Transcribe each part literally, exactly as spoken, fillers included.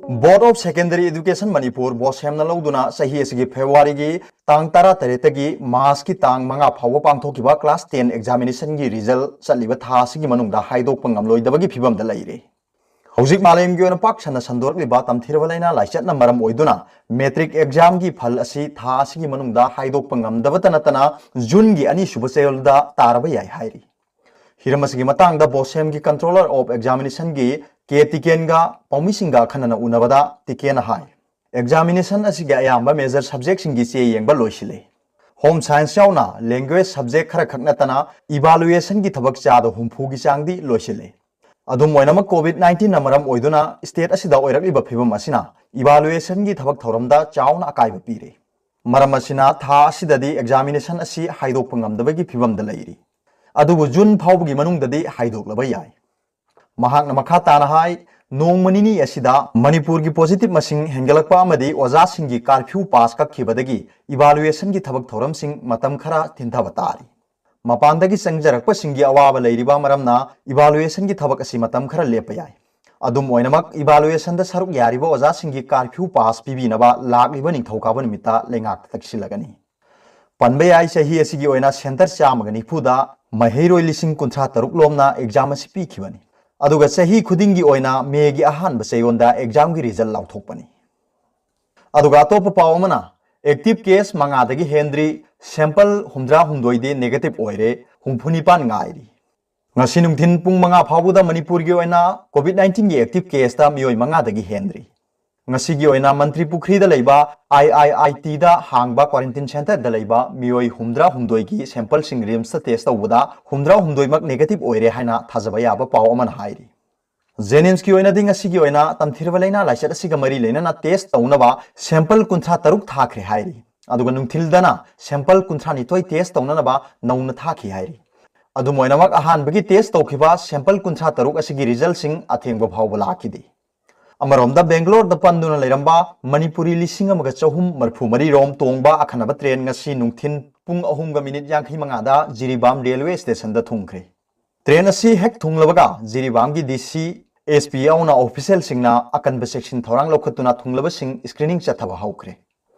Board of Secondary Education Manipur, ꯕꯣꯁꯦꯝꯅ ꯂꯧꯗꯨꯅ ꯆꯍꯤ ꯑꯁꯤꯒꯤ ꯐꯦꯕ꯭ꯔꯨꯋꯥꯔꯤꯒꯤ ꯇꯥꯡ ꯇꯔꯥꯇꯔꯦꯠꯇꯒꯤ ꯃꯥꯔꯆꯀꯤ ꯇꯥꯡ ꯃꯉꯥ ꯐꯥꯎꯕ ꯄꯥꯡꯊꯣꯛꯈꯤꯕ class ten examinationꯒꯤ result ꯆꯠꯂꯤꯕ ꯊꯥ ꯑꯁꯤꯒꯤ ꯃꯅꯨꯡꯗ ꯍꯥꯏꯗꯣꯛꯄ ꯉꯝꯂꯣꯏꯗꯕꯒꯤ ꯐꯤꯕꯝꯗ ꯂꯩꯔꯦ꯫ ꯍꯧꯖꯤꯛ ꯃꯥꯂꯦꯝꯒꯤ ꯑꯣꯏꯅ ꯄꯥꯛ ꯁꯟꯅ ꯁꯟꯗꯣꯔꯛꯂꯤꯕ ꯇꯝꯊꯤꯔꯕ ꯂꯥꯏꯅꯥ ꯂꯥꯏꯆꯠꯅ ꯃꯔꯝ ꯑꯣꯏꯗꯨꯅ matric examꯒꯤ ꯐꯜ ꯑꯁꯤ ꯊꯥ ꯑꯁꯤꯒꯤ ꯃꯅꯨꯡꯗ ꯍꯥꯏꯗꯣꯛꯄ ꯉꯝꯗꯕꯇ ꯅꯠꯇꯅ Juneꯒꯤ ꯑꯅꯤꯁꯨꯕ ꯆꯌꯣꯜꯗ ꯇꯥꯔꯕ ꯌꯥꯏ ꯍꯥꯏꯔꯤ꯫ ꯍꯤꯔꯝ ꯑꯁꯤꯒꯤ ꯃꯇꯥꯡꯗ ꯕꯣꯁꯦꯝꯒꯤ Controller of Examinationꯒꯤ ꯀꯦ ꯇꯤꯀꯦꯟꯒ ꯄꯥꯎꯃꯤꯁꯤꯡꯒ ꯑꯈꯟꯅꯅ ꯎꯅꯕꯗ ꯇꯤꯀꯦꯟꯅ ꯍꯥꯏ, examination ꯑꯁꯤꯒꯤ ꯑꯌꯥꯝꯕ major subjectꯁꯤꯡꯒꯤ ꯆꯦ ꯌꯦꯡꯕ ꯂꯣꯏꯁꯤꯜꯂꯦ꯫ Home Science ꯌꯥꯎꯅ language subject ꯈꯔꯈꯛ ꯅꯠꯇꯅ evaluationꯒꯤ ꯊꯕꯛ ꯆꯥꯗ ꯍꯨꯝꯐꯨꯒꯤ ꯆꯥꯡꯗꯤ ꯂꯣꯏꯁꯤꯜꯂꯦ꯫ ꯑꯗꯨꯝ ꯑꯣꯏꯅꯃꯛ, COVID nineteenꯅ ꯃꯔꯝ ꯑꯣꯏꯗꯨꯅ state ꯑꯁꯤꯗ ꯑꯣꯏꯔꯛꯂꯤꯕ ꯐꯤꯕꯝ ꯑꯁꯤꯅ evaluationꯒꯤ ꯊꯕꯛ ꯊꯧꯔꯝꯗ ꯆꯥꯎꯅ ꯑꯀꯥꯏꯕ ꯄꯤꯔꯦ꯫ ꯃꯔꯝ ꯑꯁꯤꯅ ꯊꯥ ꯑꯁꯤꯗꯗꯤ examination ꯑꯁꯤ ꯍꯥꯏꯗꯣꯛꯄ ꯉꯝꯗꯕꯒꯤ ꯐꯤꯕꯝꯗ ꯂꯩꯔꯤ꯫ ꯑꯗꯨꯕꯨ June ꯐꯥꯎꯕꯒꯤ ꯃꯅꯨꯡꯗꯗꯤ ꯍꯥꯏꯗꯣꯛꯂꯕ ꯌꯥꯏ꯫ ꯃꯍꯥꯛꯅ ꯃꯈꯥ ꯇꯥꯅ ꯍꯥꯏ, ꯅꯣꯡꯃ ꯅꯤꯅꯤ ꯑꯁꯤꯗ ꯃꯅꯤꯄꯨꯔꯒꯤ positive ꯃꯁꯤꯡ ꯍꯦꯟꯒꯠꯂꯛꯄ ꯑꯃꯗꯤ ꯑꯣꯖꯥꯁꯤꯡꯒꯤ curfew pass ꯀꯛꯈꯤꯕꯗꯒꯤ evaluationꯒꯤ ꯊꯕꯛ ꯊꯧꯔꯝꯁꯤꯡ ꯃꯇꯝ ꯈꯔ ꯊꯤꯟꯊꯕ ꯇꯥꯔꯤ꯫ ꯃꯄꯥꯟꯗꯒꯤ ꯆꯪꯖꯔꯛꯄꯁꯤꯡꯒꯤ ꯑꯋꯥꯕ ꯂꯩꯔꯤꯕ ꯃꯔꯝꯅ evaluationꯒꯤ ꯊꯕꯛ ꯑꯁꯤ ꯃꯇꯝ ꯈꯔ ꯂꯦꯞꯄ ꯌꯥꯏ꯫ ꯑꯗꯨꯝ ꯑꯣꯏꯅꯃꯛ, evaluationꯗ ꯁꯔꯨꯛ ꯌꯥꯔꯤꯕ ꯑꯣꯖꯥꯁꯤꯡꯒꯤ curfew pass ꯄꯤꯕꯤꯅꯕ ꯂꯥꯛꯂꯤꯕ ꯅꯤꯡꯊꯧꯀꯥꯕ ꯅꯨꯃꯤꯠꯇ ꯂꯩꯉꯥꯛꯇ ꯇꯛꯁꯤꯜꯂꯒꯅꯤ꯫ ꯄꯟꯕ ꯌꯥꯏ, ꯆꯍꯤ ꯑꯁꯤꯒꯤ ꯑꯣꯏꯅ centre ꯆꯥꯝꯃꯒ ꯅꯤꯐꯨꯗ ꯃꯍꯩꯔꯣꯏ ꯂꯤꯁꯤꯡ ꯀꯨꯟꯊ꯭ꯔꯥ ꯇꯔꯨꯛ ꯂꯣꯝꯅ exam ꯑꯁꯤ ꯄꯤꯈꯤꯕꯅꯤ꯫ ꯑꯗꯨꯒ ꯆꯍꯤ ꯈꯨꯗꯤꯡꯒꯤ ꯑꯣꯏꯅ Mayꯒꯤ ꯑꯍꯥꯟꯕ ꯆꯌꯣꯜꯗ examꯒꯤ result ꯂꯥꯎꯊꯣꯛꯄꯅꯤ꯫ ꯑꯗꯨꯒ ꯑꯇꯣꯞꯄ ꯄꯥꯎ ꯑꯃꯅ, active case ꯃꯉꯥꯗꯒꯤ ꯍꯦꯟꯗ꯭ꯔꯤ, sample ꯍꯨꯝꯗ꯭ꯔꯥ ꯍꯨꯝꯗꯣꯏꯗꯤ negative ꯑꯣꯏꯔꯦ, ꯍꯨꯝꯐꯨ ꯅꯤꯄꯥꯟ ꯉꯥꯏꯔꯤ꯫ ꯉꯁꯤ ꯅꯨꯡꯊꯤꯟ ꯄꯨꯡ ꯃꯉꯥ ꯐꯥꯎꯕꯗ ꯃꯅꯤꯄꯨꯔꯒꯤ ꯑꯣꯏꯅ COVID nineteenꯒꯤ active caseꯇ ꯃꯤꯑꯣꯏ ꯃꯉꯥꯗꯒꯤ ꯍꯦꯟꯗ꯭ꯔꯤ꯫ ꯉꯁꯤꯒꯤ ꯑꯣꯏꯅ ꯃꯟꯇ꯭ꯔꯤ ꯄꯨꯈ꯭ꯔꯤꯗ ꯂꯩꯕ IIITꯗ ꯍꯥꯡꯕ quarantine centreꯗ ꯂꯩꯕ ꯃꯤꯑꯣꯏ ꯍꯨꯝꯗ꯭ꯔꯥ ꯍꯨꯝꯗꯣꯏꯒꯤ sampleꯁꯤꯡ RIMSꯇ test ꯇꯧꯕꯗ ꯍꯨꯝꯗ꯭ꯔꯥ ꯍꯨꯝꯗꯣꯏꯃꯛ negative ꯑꯣꯏꯔꯦ ꯍꯥꯏꯅ ꯊꯥꯖꯕ ꯌꯥꯕ ꯄꯥꯎ ꯑꯃꯅ ꯍꯥꯏꯔꯤ꯫ JNIMSꯀꯤ ꯑꯣꯏꯅꯗꯤ ꯉꯁꯤꯒꯤ ꯑꯣꯏꯅ ꯇꯝꯊꯤꯔꯕ ꯂꯥꯏꯅꯥ ꯂꯥꯏꯆꯠ ꯑꯁꯤꯒ ꯃꯔꯤ ꯂꯩꯅꯅ test ꯇꯧꯅꯕ sample ꯀꯨꯟꯊ꯭ꯔꯥ ꯇꯔꯨꯛ ꯊꯥꯈ꯭ꯔꯦ ꯍꯥꯏꯔꯤ꯫ ꯑꯗꯨꯒ ꯅꯨꯡꯊꯤꯜꯗꯅ sample ꯀꯨꯟꯊ꯭ꯔꯥ ꯅꯤꯊꯣꯏ test ꯇꯧꯅꯅꯕ ꯅꯧꯅ ꯊꯥꯈꯤ ꯍꯥꯏꯔꯤ꯫ ꯑꯗꯨꯝ ꯑꯣꯏꯅꯃꯛ, ꯑꯍꯥꯟꯕꯒꯤ test ꯇꯧꯈꯤꯕ sample ꯀꯨꯟꯊ꯭ꯔꯥ ꯇꯔꯨꯛ ꯑꯁꯤꯒꯤ resultꯁꯤꯡ ꯑꯊꯦꯡꯕ ꯐꯥꯎꯕ ꯂꯥꯛꯈꯤꯗꯦ꯫ ꯑꯃꯔꯣꯝꯗ, ꯕꯦꯡꯒꯂꯣꯔꯗ ꯄꯟꯗꯨꯅ ꯂꯩꯔꯝꯕ ꯃꯅꯤꯄꯨꯔꯤ ꯂꯤꯁꯤꯡ ꯑꯃꯒ ꯆꯍꯨꯝ ꯃꯔꯤꯐꯨ ꯃꯔꯤ ꯔꯣꯝ ꯇꯣꯡꯕ ꯑꯈꯟꯅꯕ train ꯉꯁꯤ ꯅꯨꯡꯊꯤꯜ ꯄꯨꯡ ꯑꯍꯨꯝꯒ ꯃꯤꯅꯤꯠ ꯌꯥꯡꯈꯩ ꯃꯉꯥꯗ ꯖꯤꯔꯤꯕꯥꯝ railway stationꯗ ꯊꯨꯡꯈ꯭ꯔꯦ꯫ Train ꯑꯁꯤ ꯍꯦꯛ ꯊꯨꯡꯂꯕꯒ ꯖꯤꯔꯤꯕꯥꯝꯒꯤ DC ꯑꯦꯁ ꯄꯤ ꯌꯥꯎꯅ ꯑꯣꯐꯤꯁꯤꯌꯦꯜꯁꯤꯡꯅ ꯑꯀꯟꯕ ꯆꯦꯛꯁꯤꯟ ꯊꯧꯔꯥꯡ ꯂꯧꯈꯠꯇꯨꯅ ꯊꯨꯡꯂꯕꯁꯤꯡ ꯁ꯭ꯀ꯭ꯔꯤꯅꯤꯡ ꯆꯠꯊꯕ ꯍꯧꯈ꯭ꯔꯦ꯫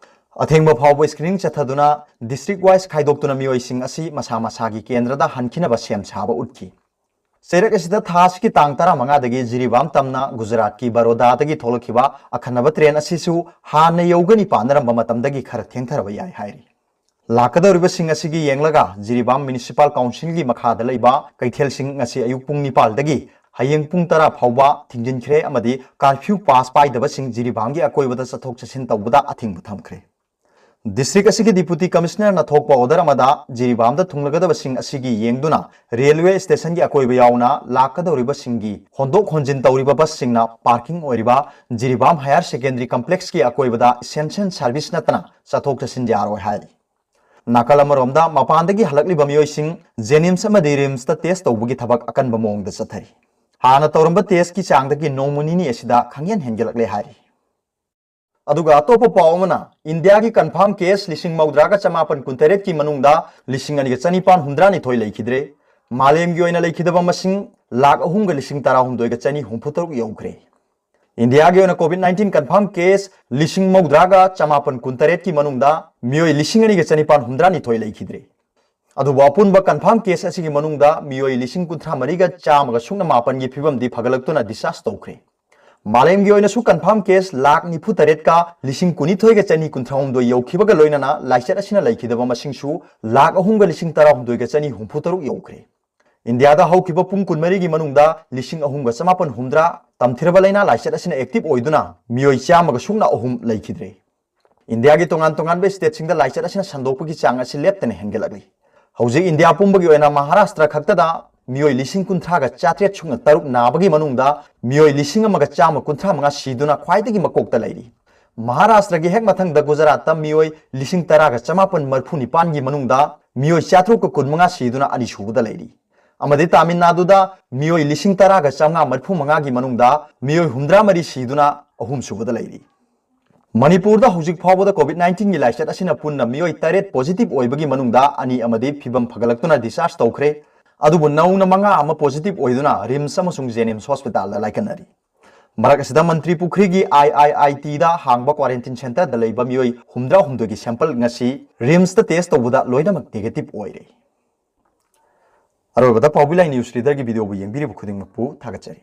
ꯑꯊꯦꯡꯕ ꯐꯥꯎꯕ ꯁ꯭ꯀ꯭ꯔꯤꯅꯤꯡ ꯆꯠꯊꯗꯨꯅ ꯗꯤꯁꯇ꯭ꯔꯤꯛ ꯋꯥꯏꯁ ꯈꯥꯏꯗꯣꯛꯇꯨꯅ ꯃꯤꯑꯣꯏꯁꯤꯡ ꯑꯁꯤ ꯃꯁꯥ ꯃꯁꯥꯒꯤ ꯀꯦꯟꯗ꯭ꯔꯗ ꯍꯟꯈꯤꯅꯕ ꯁꯦꯝ ꯁꯥꯕ ꯎꯠꯈꯤ꯫ ꯆꯩꯔꯛ ꯑꯁꯤꯗ ꯊꯥ ꯑꯁꯤꯒꯤ ꯇꯥꯡ ꯇꯔꯥꯃꯉꯥꯗꯒꯤ ꯖꯤꯔꯤꯕꯥꯝ ꯇꯝꯅ ꯒꯨꯖꯔꯥꯠꯀꯤ ꯕꯔꯣꯗꯥꯗꯒꯤ ꯊꯣꯛꯂꯛꯈꯤꯕ ꯑꯈꯟꯅꯕ ꯇ꯭ꯔꯦꯟ ꯑꯁꯤꯁꯨ ꯍꯥꯟꯅ ꯌꯧꯒꯅꯤ ꯄꯥꯅꯔꯝꯕ ꯃꯇꯝꯗꯒꯤ ꯈꯔ ꯊꯦꯡꯊꯔꯕ ꯌꯥꯏ ꯍꯥꯏꯔꯤ꯫ ꯂꯥꯛꯀꯗꯧꯔꯤꯕꯁꯤꯡ ꯑꯁꯤꯒꯤ ꯌꯦꯡꯂꯒ ꯖꯤꯔꯤꯕꯥꯝ ꯃ꯭ꯌꯨꯅꯤꯁꯤꯄꯥꯜ ꯀꯥꯎꯟꯁꯤꯜꯒꯤ ꯃꯈꯥꯗ ꯂꯩꯕ ꯀꯩꯊꯦꯜꯁꯤꯡ ꯉꯁꯤ ꯑꯌꯨꯛ ꯄꯨꯡ ꯅꯤꯄꯥꯜꯗꯒꯤ ꯍꯌꯦꯡ ꯄꯨꯡ ꯇꯔꯥ ꯐꯥꯎꯕ ꯊꯤꯡꯖꯤꯟꯈ꯭ꯔꯦ ꯑꯃꯗꯤ ꯀꯥꯔꯐ꯭ꯌꯨ ꯄꯥꯁ ꯄꯥꯏꯗꯕꯁꯤꯡ ꯖꯤꯔꯤꯕꯥꯝꯒꯤ ꯑꯀꯣꯏꯕꯗ ꯆꯠꯊꯣꯛ ꯆꯠꯁꯤꯟ ꯇꯧꯕꯗ ꯑꯊꯤꯡꯕ ꯊꯝꯈ꯭ꯔꯦ꯫ ꯗꯤꯁꯇ꯭ꯔꯤꯛ ꯑꯁꯤꯒꯤ ꯗꯤꯄꯨꯇꯤ ꯀꯃꯤꯁꯅꯔꯅ ꯊꯣꯛꯄ ꯑꯣꯔꯗꯔ ꯑꯃꯗ ꯖꯤꯔꯤꯕꯥꯝꯗ ꯊꯨꯡꯂꯒꯗꯕꯁꯤꯡ ꯑꯁꯤꯒꯤ ꯌꯦꯡꯗꯨꯅ ꯔꯦꯜꯋꯦ ꯁ꯭ꯇꯦꯁꯟꯒꯤ ꯑꯀꯣꯏꯕ ꯌꯥꯎꯅ ꯂꯥꯛꯀꯗꯧꯔꯤꯕꯁꯤꯡꯒꯤ ꯍꯣꯟꯗꯣꯛ ꯍꯣꯟꯖꯤꯟ ꯇꯧꯔꯤꯕ ꯕꯁꯁꯤꯡꯅ ꯄꯥꯔꯀꯤꯡ ꯑꯣꯏꯔꯤꯕ ꯖꯤꯔꯤꯕꯥꯝ ꯍꯥꯌꯔ ꯁꯦꯀꯦꯟꯗꯔꯤ ꯀꯝꯄ꯭ꯂꯦꯛꯁꯀꯤ ꯑꯀꯣꯏꯕꯗ ꯏꯁꯦꯟꯁꯤꯌꯦꯜ ꯁꯔꯚꯤꯁ ꯅꯠꯇꯅ ꯆꯠꯊꯣꯛ ꯆꯠꯁꯤꯟ ꯌꯥꯔꯣꯏ ꯍꯥꯏꯔꯤ꯫ ꯅꯥꯀꯜ ꯑꯃꯔꯣꯝꯗ ꯃꯄꯥꯟꯗꯒꯤ ꯍꯜꯂꯛꯂꯤꯕ ꯃꯤꯑꯣꯏꯁꯤꯡ ꯖꯦꯅꯤꯝꯁ ꯑꯃꯗꯤ ꯔꯤꯝꯁꯇ ꯇꯦꯁ ꯇꯧꯕꯒꯤ ꯊꯕꯛ ꯑꯀꯟꯕ ꯃꯑꯣꯡꯗ ꯆꯠꯊꯔꯤ꯫ ꯍꯥꯟꯅ ꯇꯧꯔꯝꯕ ꯇꯦꯁꯀꯤ ꯆꯥꯡꯗꯒꯤ ꯅꯣꯡꯃ ꯅꯤꯅꯤ ꯑꯁꯤꯗ ꯈꯪꯍꯦꯟ ꯍꯦꯟꯒꯠꯂꯛꯂꯦ ꯍꯥꯏꯔꯤ꯫ ꯑꯗꯨꯒ ꯑꯇꯣꯞꯄ ꯄꯥꯎ ꯑꯃꯅ, ꯏꯟꯗꯤꯌꯥꯒꯤ ꯀꯟꯐꯥꯔꯝ ꯀꯦꯁ ꯂꯤꯁꯤꯡ ꯃꯧꯗ꯭ꯔꯥꯒ ꯆꯃꯥꯄꯟ ꯀꯨꯟꯇꯔꯦꯠꯀꯤ ꯃꯅꯨꯡꯗ ꯂꯤꯁꯤꯡ ꯑꯅꯤꯒ ꯆꯅꯤꯄꯥꯟ ꯍꯨꯝꯗ꯭ꯔꯥꯅꯤꯊꯣꯏ ꯂꯩꯈꯤꯗ꯭ꯔꯦ꯫ ꯃꯥꯂꯦꯝꯒꯤ ꯑꯣꯏꯅ ꯂꯩꯈꯤꯗꯕ ꯃꯁꯤꯡ ꯂꯥꯈ ꯑꯍꯨꯝꯒ ꯂꯤꯁꯤꯡ ꯇꯔꯥꯍꯨꯝꯗꯣꯏꯒ ꯆꯅꯤ ꯍꯨꯝꯐꯨ ꯇꯔꯨꯛ ꯌꯧꯈ꯭ꯔꯦ꯫ ꯏꯟꯗꯤꯌꯥꯒꯤ ꯑꯣꯏꯅ ꯀꯣꯚꯤꯗ ꯅꯥꯏꯟꯇꯤꯟ ꯀꯟꯐꯥꯔꯝ ꯀꯦꯁ ꯂꯤꯁꯤꯡ ꯃꯧꯗ꯭ꯔꯥꯒ ꯆꯃꯥꯄꯟ ꯀꯨꯟꯇꯔꯦꯠꯀꯤ ꯃꯅꯨꯡꯗ ꯃꯤꯑꯣꯏ ꯂꯤꯁꯤꯡ ꯑꯅꯤꯒ ꯆꯅꯤꯄꯥꯟ ꯍꯨꯝꯗ꯭ꯔꯥꯅꯤꯊꯣꯏ ꯂꯩꯈꯤꯗ꯭ꯔꯦ꯫ ꯑꯗꯨꯕꯨ ꯑꯄꯨꯟꯕ ꯀꯟꯐꯥꯔꯝ ꯀꯦꯁ ꯑꯁꯤꯒꯤ ꯃꯅꯨꯡꯗ ꯃꯤꯑꯣꯏ ꯂꯤꯁꯤꯡ ꯀꯨꯟꯊ꯭ꯔꯥ ꯃꯔꯤꯒ ꯆꯥꯝꯃꯒ ꯁꯨꯞꯅ ꯃꯥꯄꯟꯒꯤ ꯐꯤꯕꯝꯗꯤ ꯐꯒꯠꯂꯛꯇꯨꯅ ꯗꯤꯁꯆꯥꯔꯖ ꯇꯧꯈ꯭ꯔꯦ꯫ ꯃꯥꯂꯦꯝꯒꯤ ꯑꯣꯏꯅꯁꯨ ꯀꯟꯐꯥꯔꯝ ꯀꯦꯁ ꯂꯥꯈ ꯅꯤꯐꯨ ꯇꯔꯦꯠꯀ ꯂꯤꯁꯤꯡ ꯀꯨꯟꯅꯤꯊꯣꯏꯒ ꯆꯅꯤ ꯀꯨꯟꯊ꯭ꯔꯥ ꯍꯨꯝꯗꯣꯏ ꯌꯧꯈꯤꯕꯒ ꯂꯣꯏꯅꯅ ꯂꯥꯏꯆꯠ ꯑꯁꯤꯅ ꯂꯩꯈꯤꯗꯕ ꯃꯁꯤꯡꯁꯨ ꯂꯥꯈ ꯑꯍꯨꯝꯒ ꯂꯤꯁꯤꯡ ꯇꯔꯥ ꯍꯨꯝꯗꯣꯏꯒ ꯆꯅꯤ ꯍꯨꯝꯐꯨ ꯇꯔꯨꯛ ꯌꯧꯈ꯭ꯔꯦ꯫ ꯏꯟꯗꯤꯌꯥꯗ ꯍꯧꯈꯤꯕ ꯄꯨꯡ ꯀꯨꯟꯃꯔꯤꯒꯤ ꯃꯅꯨꯡꯗ ꯂꯤꯁꯤꯡ ꯑꯍꯨꯝꯒ ꯆꯃꯥꯄꯟ ꯍꯨꯝꯗ꯭ꯔꯥ ꯇꯝꯊꯤꯔꯕ ꯂꯥꯏꯅꯥ ꯂꯥꯏꯆꯠ ꯑꯁꯤꯅ ꯑꯦꯛꯇꯤꯚ ꯑꯣꯏꯗꯨꯅ ꯃꯤꯑꯣꯏ ꯆꯥꯝꯃꯒ ꯁꯨꯞꯅ ꯑꯍꯨꯝ ꯂꯩꯈꯤꯗ꯭ꯔꯦ꯫ ꯏꯟꯗꯤꯌꯥꯒꯤ ꯇꯣꯉꯥꯟ ꯇꯣꯉꯥꯟꯕ ꯁ꯭ꯇꯦꯠꯁꯤꯡꯗ ꯂꯥꯏꯆꯠ ꯑꯁꯤꯅ ꯁꯟꯗꯣꯛꯄꯒꯤ ꯆꯥꯡ ꯑꯁꯤ ꯂꯦꯞꯇꯅ ꯍꯦꯟꯒꯠꯂꯛꯂꯤ꯫ ꯍꯧꯖꯤꯛ ꯏꯟꯗꯤꯌꯥ ꯄꯨꯝꯕꯒꯤ ꯑꯣꯏꯅ ꯃꯍꯥꯔꯥꯁꯇ꯭ꯔ ꯈꯛꯇꯗ ꯃꯤꯑꯣꯏ ꯂꯤꯁꯤꯡ ꯀꯨꯟꯊ꯭ꯔꯥꯒ ꯆꯥꯇ꯭ꯔꯦꯠ ꯁꯨꯞꯅ ꯇꯔꯨꯛ ꯅꯥꯕꯒꯤ ꯃꯅꯨꯡꯗ ꯃꯤꯑꯣꯏ ꯂꯤꯁꯤꯡ ꯑꯃꯒ ꯆꯥꯝꯃ ꯀꯨꯟꯊ꯭ꯔꯥ ꯃꯉꯥ ꯁꯤꯗꯨꯅ ꯈ꯭ꯋꯥꯏꯗꯒꯤ ꯃꯀꯣꯛꯇ ꯂꯩꯔꯤ꯫ ꯃꯍꯥꯔꯥꯁꯇ꯭ꯔꯒꯤ ꯍꯦꯛ ꯃꯊꯪꯗ ꯒꯨꯖꯔꯥꯠꯇ ꯃꯤꯑꯣꯏ ꯂꯤꯁꯤꯡ ꯇꯔꯥꯒ ꯆꯃꯥꯄꯟ ꯃꯔꯤꯐꯨ ꯅꯤꯄꯥꯟꯒꯤ ꯃꯅꯨꯡꯗ ꯃꯤꯑꯣꯏ ꯆꯥꯇ꯭ꯔꯨꯛꯀ ꯀꯨꯟꯃꯉꯥ ꯁꯤꯗꯨꯅ ꯑꯅꯤꯁꯨꯕꯗ ꯂꯩꯔꯤ꯫ ꯑꯃꯗꯤ ꯇꯥꯃꯤꯜ ꯅꯥꯗꯨꯗ ꯃꯤꯑꯣꯏ ꯂꯤꯁꯤꯡ ꯇꯔꯥꯒ ꯆꯥꯝꯃꯉꯥ ꯃꯔꯤꯐꯨ ꯃꯉꯥꯒꯤ ꯃꯅꯨꯡꯗ ꯃꯤꯑꯣꯏ ꯍꯨꯝꯗ꯭ꯔꯥ ꯃꯔꯤ ꯁꯤꯗꯨꯅ ꯑꯍꯨꯝꯁꯨꯕꯗ ꯂꯩꯔꯤ꯫ ꯃꯅꯤꯄꯨꯔꯗ ꯍꯧꯖꯤꯛ ꯐꯥꯎꯕꯗ ꯀꯣꯚꯤꯗ ꯅꯥꯏꯟꯇꯤꯟꯒꯤ ꯂꯥꯏꯆꯠ ꯑꯁꯤꯅ ꯄꯨꯟꯅ ꯃꯤꯑꯣꯏ ꯇꯔꯦꯠ ꯄꯣꯖꯤꯇꯤꯚ ꯑꯣꯏꯕꯒꯤ ꯃꯅꯨꯡꯗ ꯑꯅꯤ ꯑꯃꯗꯤ ꯐꯤꯕꯝ ꯐꯒꯠꯂꯛꯇꯨꯅ ꯗꯤꯁꯆꯥꯔꯖ ꯇꯧꯈ꯭ꯔꯦ꯫ ꯑꯗꯨꯕꯨ ꯅꯧꯅ ꯃꯉꯥ ꯑꯃ positive ꯑꯣꯏꯗꯨꯅ ꯔꯤꯝꯁ ꯑꯃꯁꯨꯡ ꯖꯦꯅꯤꯝꯁ ꯍꯣꯁꯄꯤꯇꯥꯜꯗ ꯂꯥꯏꯀꯠꯅꯔꯤ꯫ ꯃꯔꯛ ꯑꯁꯤꯗ ꯃꯟꯇ꯭ꯔꯤ ꯄꯨꯈ꯭ꯔꯤꯒꯤ I I I T ꯗ ꯍꯥꯡꯕ quarantine centre ꯗ ꯂꯩꯕ ꯃꯤꯑꯣꯏ ꯍꯨꯝꯗ꯭ꯔꯥꯍꯨꯝꯗꯣꯏꯒꯤ sample ꯉꯁꯤ ꯔꯤꯝꯁꯇ test ꯇꯧꯕꯗ ꯂꯣꯏꯅꯃꯛ negative ꯑꯣꯏꯔꯦ꯫ ꯑꯔꯣꯏꯕꯗ ꯄꯥꯎꯕꯤ ꯂꯥꯏ news reader ꯒꯤ video ꯕꯨ ꯌꯦꯡꯕꯤꯔꯤꯕ ꯈꯨꯗꯤꯡꯃꯛꯄꯨ ꯊꯥꯒꯠꯆꯔꯤ꯫